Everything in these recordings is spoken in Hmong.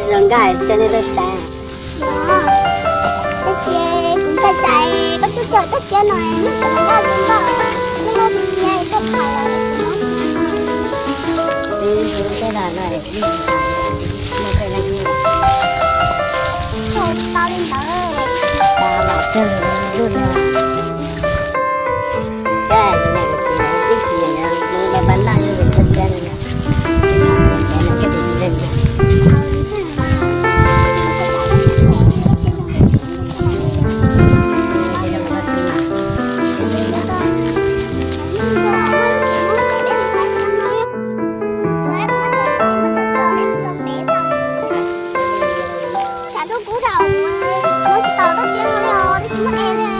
Zoo nkauj coj nej tuaj saib. Tab sis kuv ntshai tsam koj tuaj txog koj siab no muab kuv mus nyob tus npauj, muab nyob tus siab koj phaum los. Twb hu tej los no, muaj tej leej twg tau li ntawd. Tau los kawg lub no. Tab sis ib txhis yog mus npaj npaj noj yog koj siab no, tsis tau mus ntev no koj tus tsis leej no. Tsam rau kuv zaum muab tsis tau koj siab no li os, twb tsis muaj es li.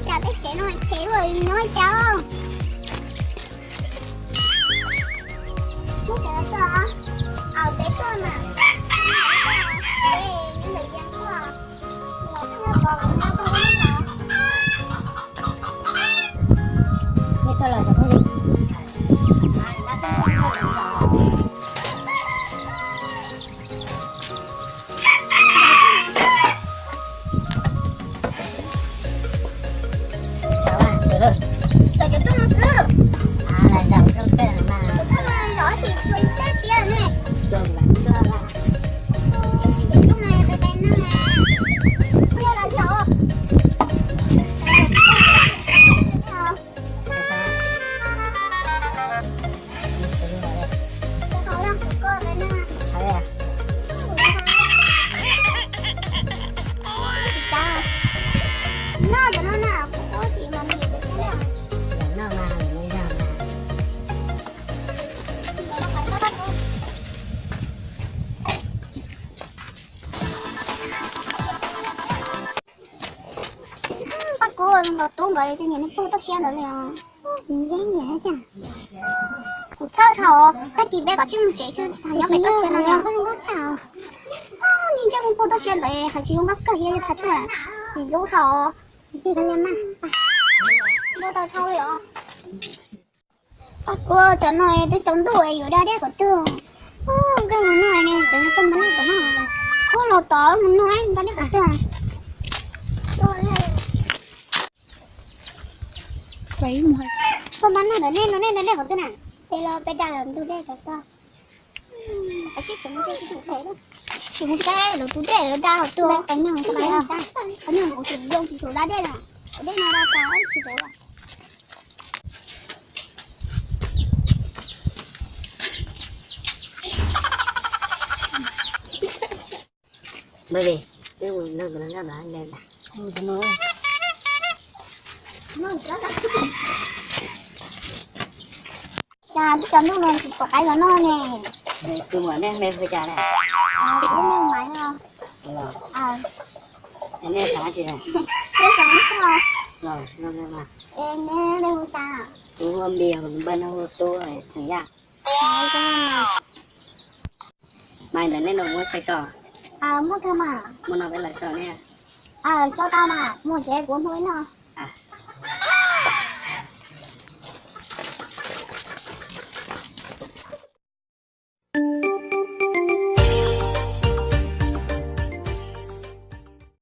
Cas tej tsev no phem luaj no cas. Muab cov no tso, au peb tuaj mas. Peb nyob ntawm Vias tuaj. Pab kuv los tub nkawd ces nyiam niag pug toj siab ntawd li os. Kuv yeej nyiam thiab tiag. Kuv txhawj dhau, tag kis peb kav tsij mus tsev xwb, tsis tas nyob pem toj siab no li os. Niag ntsej muag pug toj siab ntawd hais tsis zoo nkauj kawg, yog yog thav tshuaj, ib lub dhau, ib txhij koj li mas. Ntuj tau dhau li os. Pab kuv, cov no twb tsaus ntuj yuav da dej qhov twg. Nkauj mus noj ne, cov no tuaj npaj noj tom no. Kuv los tod mus noj da dej qhov twg. Tuaj npaj noj ntawm nej no, nej da dej qhov twg na? Peb los peb da ntug dej tom toj. Tsis mus saib lawv tus dej lawv da qhov twg. Qhov no kuv tsis zoo, tsis tshua da dej na. Tus dej no da tas tsis tau. Mus li, twb mus nrog tus no noj mas nrog ntag. Cas twb tsaus ntuj no tsis pom qaib los noj ne. Tus muam nej me hu cas na? Tus ub me Maiv no. Nej xav tsi na? Peb xav noj. Los noj mas. Neb hu cas? Kuv hu Npias, kuv npawg no hu Tub, xeem Yaj. Mas ntawm nej no muaj tshais so? Muaj kawg mas. Muaj no peb lawv so ne. So tau mas, mus tsev kuv hu ib no.